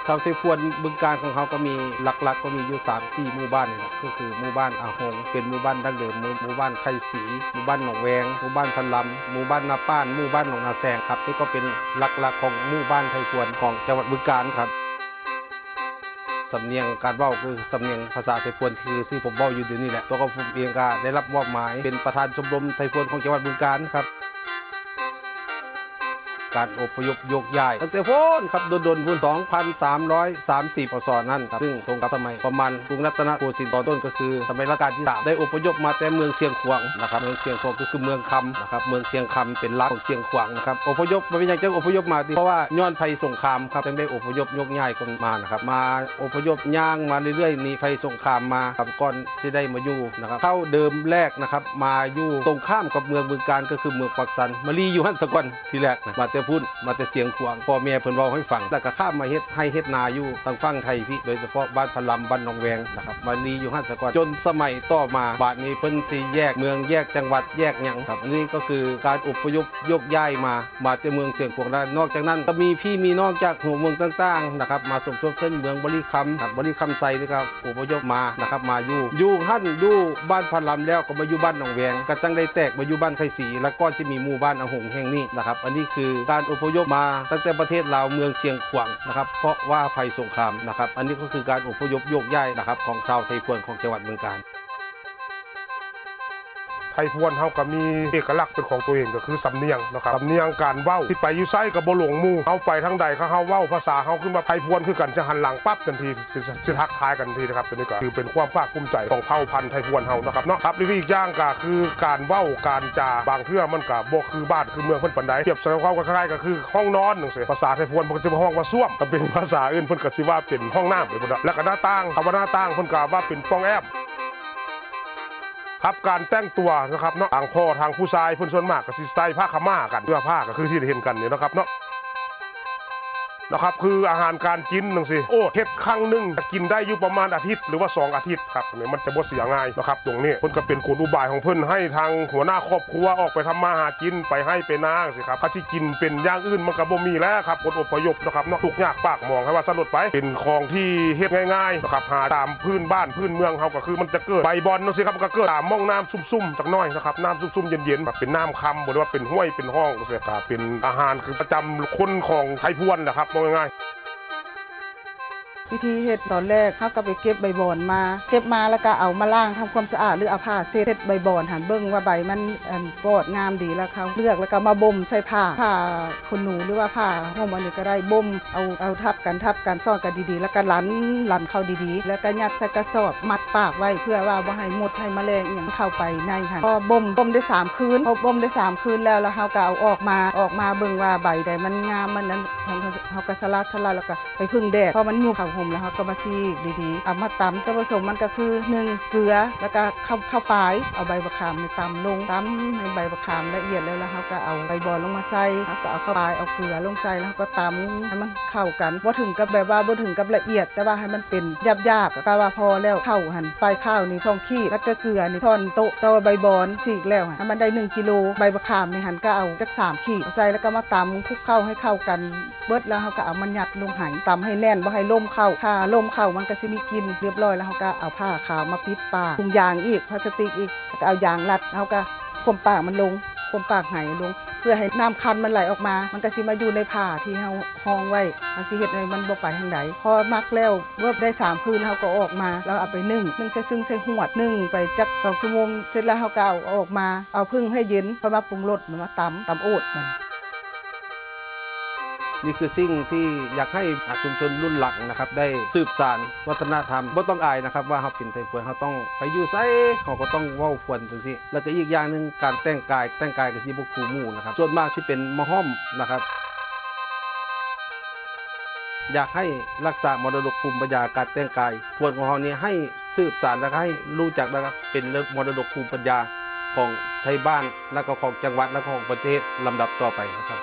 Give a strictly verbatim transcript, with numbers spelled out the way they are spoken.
ชาวไทยพวนบึงกาฬของเฮาก็มีหลักๆ ก็มีอยู่สามสี่หมู่บ้านนี่แหละ ก็คือหมู่บ้านอาหง เป็นหมู่บ้านดั้งเดิม หมู่ หมู่บ้านไคศรี หมู่บ้านหนองแวง หมู่บ้านพะลำ หมู่บ้านนาป้าน หมู่บ้านหนองนาแซงครับ นี่ก็เป็นหลักๆ ของหมู่บ้านไทยพวนของจังหวัดบึงกาฬครับ สำเนียงการเว้าคือสำเนียงภาษาไทยพวน คือที่ผมเว้าอยู่เดี๋ยวนี้แหละ ตัวของผมเองก็ได้รับมอบหมายเป็นประธานชมรมไทยพวนของจังหวัดบึงกาฬครับ การอพยพโยกย้ายตั้งแต่พู้นครับ โดนๆ พู้น สองพันสามร้อยสามสิบ พ.ศ. นั่นครับ ซึ่งตรงกับสมัยประมาณกรุงรัตนโกสินทร์ตอนต้น ก็คือสมัยรัชกาลที่สาม ได้อพยพมาแต่เมืองเชียงขวางนะครับ เมืองเชียงขวางก็คือเมืองคำนะครับ เมืองเชียงคำเป็นหลักของเชียงขวางนะครับ อพยพมาเป็นหยังจั่งอพยพมาติ เพราะว่าย้อนภัยสงครามครับ จั่งได้อพยพโยกย้ายกันมานะครับ มาอพยพย่างมาเรื่อยๆ หนีภัยสงครามมาครับ ก่อนสิได้มาอยู่นะครับ เข้าเดิมแรกนะครับ มาอยู่ตรงข้ามกับเมืองบึงกาฬ ก็คือเมืองปากสัน มาลีอยู่หั่นซะก่อน ทีแรกนะ มาแต่พู้น มาแต่เชียงขวาง พ่อแม่เพิ่นเว้าให้ฟัง แล้วก็ข้ามมาเฮ็ดไฮ่เฮ็ดนาอยู่ทางฝั่งไทยพี้ โดยเฉพาะบ้านพะลำ บ้านหนองแวงนะครับ มาลีอยู่หั่นซะก่อน จนสมัยต่อมา บาดนี้เพิ่นสิแยกเมือง แยกจังหวัด แยกหยังครับ อันนี้ก็คือการอพยพโยกย้ายมา มาแต่เมืองเชียงขวางได้ นอกจากนั้นก็มีพี่มีน้องจากหัวเมืองต่างๆ นะครับ มาสมทบเช่นเมืองบริคำครับ บริคำไซนี่ก็อพยพมานะครับ มาอยู่ อยู่หั่น อยู่บ้านพะลำแล้วก็มาอยู่บ้านหนองแวง ก็จั่งได้แตกมาอยู่บ้านไคศรี แล้วก็จะมีหมู่บ้านอาหงแห่งนี้นะครับ อันนี้คือการอพยพมาตั้งแต่ประเทศลาว เมืองเชียงขวางนะครับ เพราะว่าภัยสงครามนะครับ อันนี้ก็คือการอพยพโยกย้ายนะครับ ของชาวไทยพวนของจังหวัดบึงกาฬ ไทยพวนเฮาก็มีเอกลักษณ์เป็นของตัวเองก็คือสำเนียงเนาะครับ สำเนียงการเว้าที่ไปอยู่ไสก็บ่หลงหมู่ เฮาไปทางใด เขาเฮาเว้าภาษาเฮาขึ้นมา ไทยพวนคือกัน จะหันหลังปั๊บทันที สิ สิทักทายกันทันทีนะครับ ตัวนี้ก็คือเป็นความภาคภูมิใจของเผ่าพันธุ์ไทยพวนเฮานะครับเนาะครับ หรืออีกอย่างก็คือการเว้าการจา บางเทื่อมันก็บ่คือบ้านคือเมืองเพิ่นปานใด เปรียบเสมือนความคล้ายๆ ก็คือห้องนอนจั่งซี้ ภาษาไทยพวนเพิ่นก็จะบ่ฮ้องว่าส้วม ถ้าเป็นภาษาอื่นเพิ่นก็สิว่าเป็นห้องน้ำไปพุ้นเนาะ แล้วก็หน้าต่าง คำว่าหน้าต่างเพิ่นก็ว่าเป็นป่องแอบ ครับ การแต่งตัวนะครับเนาะ ทางพ่อทางผู้ชายเพิ่นส่วนมากก็สิใส่ผ้าขาวม้ากัน เสื้อผ้าก็คือที่เห็นกันนี่นะครับเนาะ นะครับ คืออาหารการกินจั่งซี้ โอ้ เฮ็ดครั้งหนึ่งจะกินได้อยู่ประมาณอาทิตย์หรือว่าสองอาทิตย์ครับ นี่มันจะบ่เสียง่ายนะครับ ตรงนี้เพิ่นก็เป็นกลอุบายของเพิ่น ให้ทางหัวหน้าครอบครัวออกไปทำมาหากิน ไปไฮ่ไปนาจั่งซี้ครับ ถ้าสิกินเป็นอย่างอื่นมันก็บ่มีแล้วครับ คนอพยพนะครับเนาะ ทุกข์ยากปากหมอง ให้ว่าซั่นโลดไป เป็นของที่เฮ็ดง่ายๆนะครับ หาตามพื้นบ้านพื้นเมืองเฮาก็คือมันจะเกิดใบบอนจั่งซี้ครับ มันก็เกิดตามหม่องน้ำซุ่มๆจักหน่อยนะครับ น้ำซุ่มๆเย็นๆ แบบเป็นน้ำคำ บ่ได้ว่าเป็นห้วยเป็นห้องจั่งซี้ ก็เป็นอาหารคือประจำคนของไทยพวนแหละครับ ว่าง่ายๆ วิธีเฮ็ดตอนแรก เฮาก็ไปเก็บใบบอนมา เก็บมาแล้วก็เอามาล้างทำความสะอาด หรือเอาผ้าเช็ด เช็ดใบบอนหั่น เบิ่งว่าใบมัน อัน ปอดงามดี แล้วเขาเลือกแล้วก็มาบ่มใส่ผ้า ผ้าขนหนูหรือว่าผ้าห่มอันนี้ก็ได้ บ่ม เอา เอาทับกัน ทับกัน ซ้อนกันดีๆ แล้วก็ลัน ลันเข้าดีๆ แล้วก็ยัดใส่กระสอบ มัดปากไว้ เพื่อว่าบ่ให้มดให้แมลงอิหยังเข้าไปในหั่น พอบ่ม บ่มได้สามคืน พอบ่มได้สามคืนแล้ว แล้วเฮาก็เอาออกมา ออกมาเบิ่งว่าใบใดมันงาม มันนั้น เฮาก็สลัด สลัด แล้วก็ไปผึ่งแดด พอมันยุบเข้าห่มแล้ว เฮาก็มาฉีกดีๆ เอามาตำ ส่วนผสมมันก็คือ หนึ่ง เกลือ แล้วก็ข้าว ข้าวปาย เอาใบบักขามนี่ตำลง ตำให้ใบบักขามละเอียดแล้ว แล้วเฮาก็เอาใบบอนลงมาใส่ เฮาก็เอาข้าวปาย เอาเกลือลงใส่ แล้วเฮาก็ตำให้มันเข้ากัน บ่ถึงกับแบบว่า บ่ถึงกับละเอียด แต่ว่าให้มันเป็นหยาบๆ ก็ว่าพอแล้ว ข้าวหั่น ปายข้าวนี่สองขีด แล้วก็เกลือนี่ช้อนโต๊ะ ต่อใบบอนฉีกแล้วหั่น ให้มันได้หนึ่งกิโล ใบบักขามนี่หั่นก็เอาจักสามขีด เอาใส่แล้วก็มาตำคลุกเข้าให้เข้ากัน เบิดแล้วเฮาก็เอามายัดลงไห ตำให้แน่น บ่ให้ลมเข้า ถ้าลมเข้ามันก็สิมีกลิ่น เรียบร้อยแล้วเฮาก็เอาผ้าขาวมาปิดปาก ถุงยางอีก พลาสติกอีก แล้วก็เอายางรัด เฮาก็ข่มปากมันลง ข่มปากไหลง เพื่อให้น้ำคันมันไหลออกมา มันก็สิมาอยู่ในผ้าที่เฮาฮองไว้ มันสิเฮ็ดให้มันบ่ไปทางใด พอหมักแล้ว เบิดได้สามคืน เฮาก็ออกมา แล้วเอาไปนึ่ง นึ่งใส่ซึ่งใส่หวด นึ่งไปจักสองชั่วโมง เสร็จแล้วเฮาก็เอาออกมา เอาผึ่งให้เย็น ค่อยมาปรุงรส มาตำ ตำโอดมัน นี่คือสิ่งที่อยากให้ชุมชนรุ่นหลังนะครับ ได้สืบสานวัฒนธรรม บ่ต้องอายนะครับ ว่าเฮาเป็นไทยพวน เฮาต้องไปอยู่ไส เฮาก็ต้องเว้าพวนจั่งซี้ แล้วก็อีกอย่างหนึ่ง การแต่งกาย แต่งกายก็สิบ่คือหมู่นะครับ ส่วนมากที่เป็นมะฮ่อมนะครับ อยากให้รักษามรดกภูมิปัญญาการแต่งกายพวนของเฮานี้ ให้สืบสาน แล้วก็ให้รู้จัก แล้วก็เป็นมรดกภูมิปัญญาของไทยบ้าน แล้วก็ของจังหวัด แล้วก็ของประเทศลำดับต่อไปนะครับ